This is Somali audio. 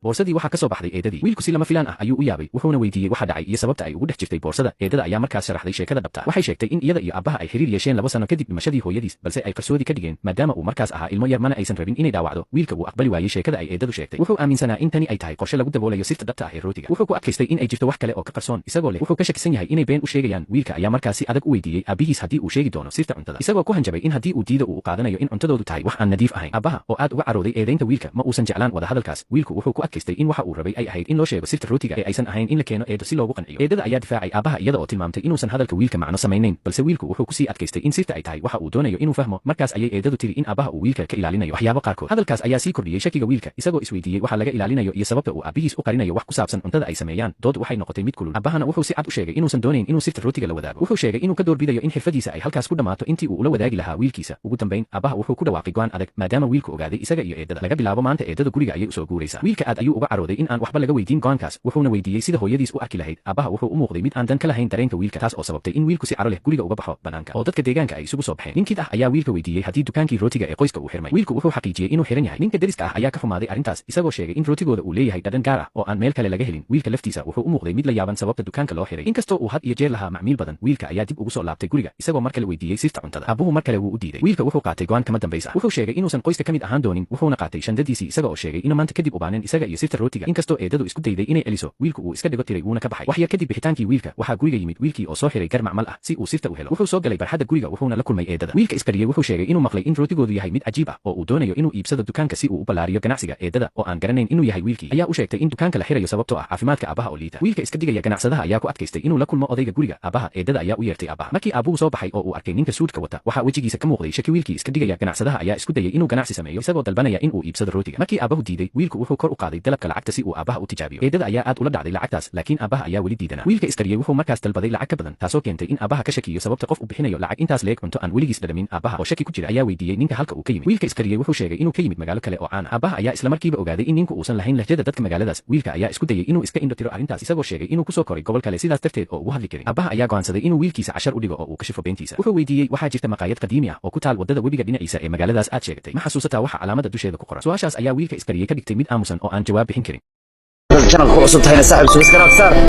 Boorsadii waxaa ka soo baxday eedadii. Wiilku si lama filaan ah ayuu u yaabay, wuxuuna weydiiyey waxa dhacay iyo sababta ay ugu dhex jirtay boorsada. Eedada ayaa markaas sharaxday sheekada dhabta. Waxay sheegtay in iyada iyo aabbaha ay xiriir yeesheen 2 sano kadib dhimashadii hooyadiis, balse ay qarsoodi ka dhigeen maadaama uu markaas ahaa ilmo yar, mana aysan rabin inay dhaawacdo. Wiilka wuu aqbali waayey sheekada ay eedadu sheegtay. Wuxuu aaminsanaa in tani ay tahay qorshe lagu daboolayo sirta dhabta ah ee rootiga. Wuxuu ku adkaystay in ay jirto wax kale oo ka qarsoon, isagoo leh wuxuu ka shakisan yahay inay been u sheegayaan. Wiilka ayaa markaas si adag u weydiiyey aabbihiis haddii uu sheegi doono sirta cuntada, isagoo ku hanjabay in haddii uu diido uu u qaadanayo in cuntadoodu tahay wax aan nadiif ahayn. Aabbaha oo aad uga carooday eedaynta wiilka ma uusan jeclaan wada hadalkaas. Wiilku wuxuu ku adkaystay in waxa uu rabay ay ahayd in loo sheego sirta rootiga ee aysan ahayn in la keeno eedo si loogu qanciyo. Eedada ayaa difaacay aabbaha, iyada oo tilmaamtay inuusan hadalka wiilka macno samaynayn, balse wiilku wuxuu kusii adkaystay in sirta ay tahay waxa uu doonayo inuu fahmo. Markaas ayay eedadu tiri in aabbaha uu wiilka ka ilaalinayo waxyaabo qaarkood. Hadalkaas ayaa sii kordhiyey shakiga wiilka, isagoo isweydiiyey waxa laga ilaalinayo iyo sababta uu aabbihiis u qarinayo wax ku saabsan cuntada ay sameeyaan. Dood waxay noqotay mid kulul. Aabbahana wuxuu si cad u sheegay inuusan doonayn inuu sirta rootiga la wadaago. Wuxuu sheegay inuu ka doorbidayo in xirfadiisa ay halkaas ku dhammaato intii uu ula wadaagi lahaa wiilkiisa. Ugu dambayn, aabbaha wuxuu ku dhawaaqay go'aan adag maadaama wiilku ogaaday isaga iyo eedada. Laga bilaabo maanta, eedada guriga ayay usoo guuraysaa. Wiilka aad ayuu uga carooday in aan waxba laga weydiin go'aankaas, wuxuuna weydiiyey sida hooyadiis u arki lahayd. Aabbaha wuxuu u muuqday mid aan dan ka lahayn dareenka wiilka, taas oo sababtay in wiilku si caro leh guriga uga baxo banaanka oo dadka deegaanka ay isugu soo baxeen. Ninkid ah ayaa wiilka weydiiyey haddii dukaankii rootiga ee qoyska uu xirmay. Wiilku wuxuu xaqiijiyey inuu xiran yahay. Ninka deriska ah ayaa ka xumaaday arrintaas, isagoo sheegay in rootigooda uu leeyahay dhadhan gaar ah oo aan meel kale laga helin. Wiilka laftiisa wuxuu u muuqday mid la yaaban sababta dukaanka loo xiray, inkastoo uu had iyo jeer lahaa macmiil badan. Wiilka ayaa dib ugu soo laabtay guriga, isagoo mar kale weydiiyey sirta cuntada. Aabbuhu mar kale wuu u diiday. Wiilka wuxuu qaatay go'aan kama dambays ah. Wuxuu sheegay inuusan qoyska ka mid ahaan doonin, wuxuuna qaatay shandadiisii, isaga oo sheegay inuu maanta kadib ubaaneen isaga iyo sirta rootiga. Inkastoo eedadu isku dayday inay celiso, wiilku uu iska dhigo tiray, wuuna ka baxay. Wax yar kadib bixitaankii wiilka, waxaa guriga yimid wiilkii oo soo xiray gar macmal ah si uu sirta u helo. Wuxuu soo galay barxadda guriga, wuxuuna la kulmay eedada. Wiilka isqariyey wuxuu sheegay inuu maqlay in rootigoodu yahay mid cajiib ah oo uu doonayo inuu iibsado dukaanka si uu u ballaariyo ganacsiga. Eedada oo aan garanayn inuu yahay wiilkii ayaa u sheegtay in dukaanka la xirayo sababtoo ah caafimaadka aabbaha oo liita. Wiilka iska dhigaya ganacsadaha ayaa ku adkaystay inuu la kulmo odayga guriga, aabbaha. Eedada ayaa u yeertay aabbaha. Markii aabbuhu soo baxay oo uu arkay ninka suudka wata, waxaa wejigiisa ka muuqday shaki. Wiilkii iska dhigaya ganacsadaha ayaa isku dayay inuu ganacsi sameeyo, isagoo dalbanaya in uu iibsado rootiga. Markii aabbahu diiday, wiilku wuxuu kor u qaaday dalabka lacagta si uu aabbaha u tijaabiyo. Eedada ayaa aad ula dhacday lacagtaas, laakiin aabbaha ayaa weli diidanaa. Wiilka isqariyey wuxuu markaas dalbaday lacag ka badan, taasoo keentay in aabbaha ka shakiyo sababta qof u bixinayo lacag intaas leeg cunto aan weligiis dhadhamin. Aabbaha oo shaki ku jira ayaa weydiiyey ninka halka uu ka yimid. Wiilka isqariyey wuxuu sheegay inuu ka yimid magaalo kale oo caan ah. Aabbaha ayaa isla markiiba ogaaday in ninku uusan lahayn lahjada dadka magaaladaas. Wiilka ayaa isku dayay inuu iska indho tiro arrintaas, isagoo sheegay inuu kusoo koray gobol kale, sidaas darteed oo ugu hadli karin. Aabbaha ayaa go'aansaday inuu wiilkiisa cashar u dhigo oo uu kashifo beentiisa. Wuxuu weydiiyey: "Waxaa jirta maqaayad qadiimi ah oo ku taal waddada webiga dhinaciisa ee magaaladaas aad sheegatay. Ma xasuusataa waxa calaamada dusheeda ku qoran?" Su'aashaas ayaa wiilka isqariyey ka dhigtay mid aamusan oo aan jawaab bixin karin. Channel ku cusub tahayna, saaxiib, subscribe saar.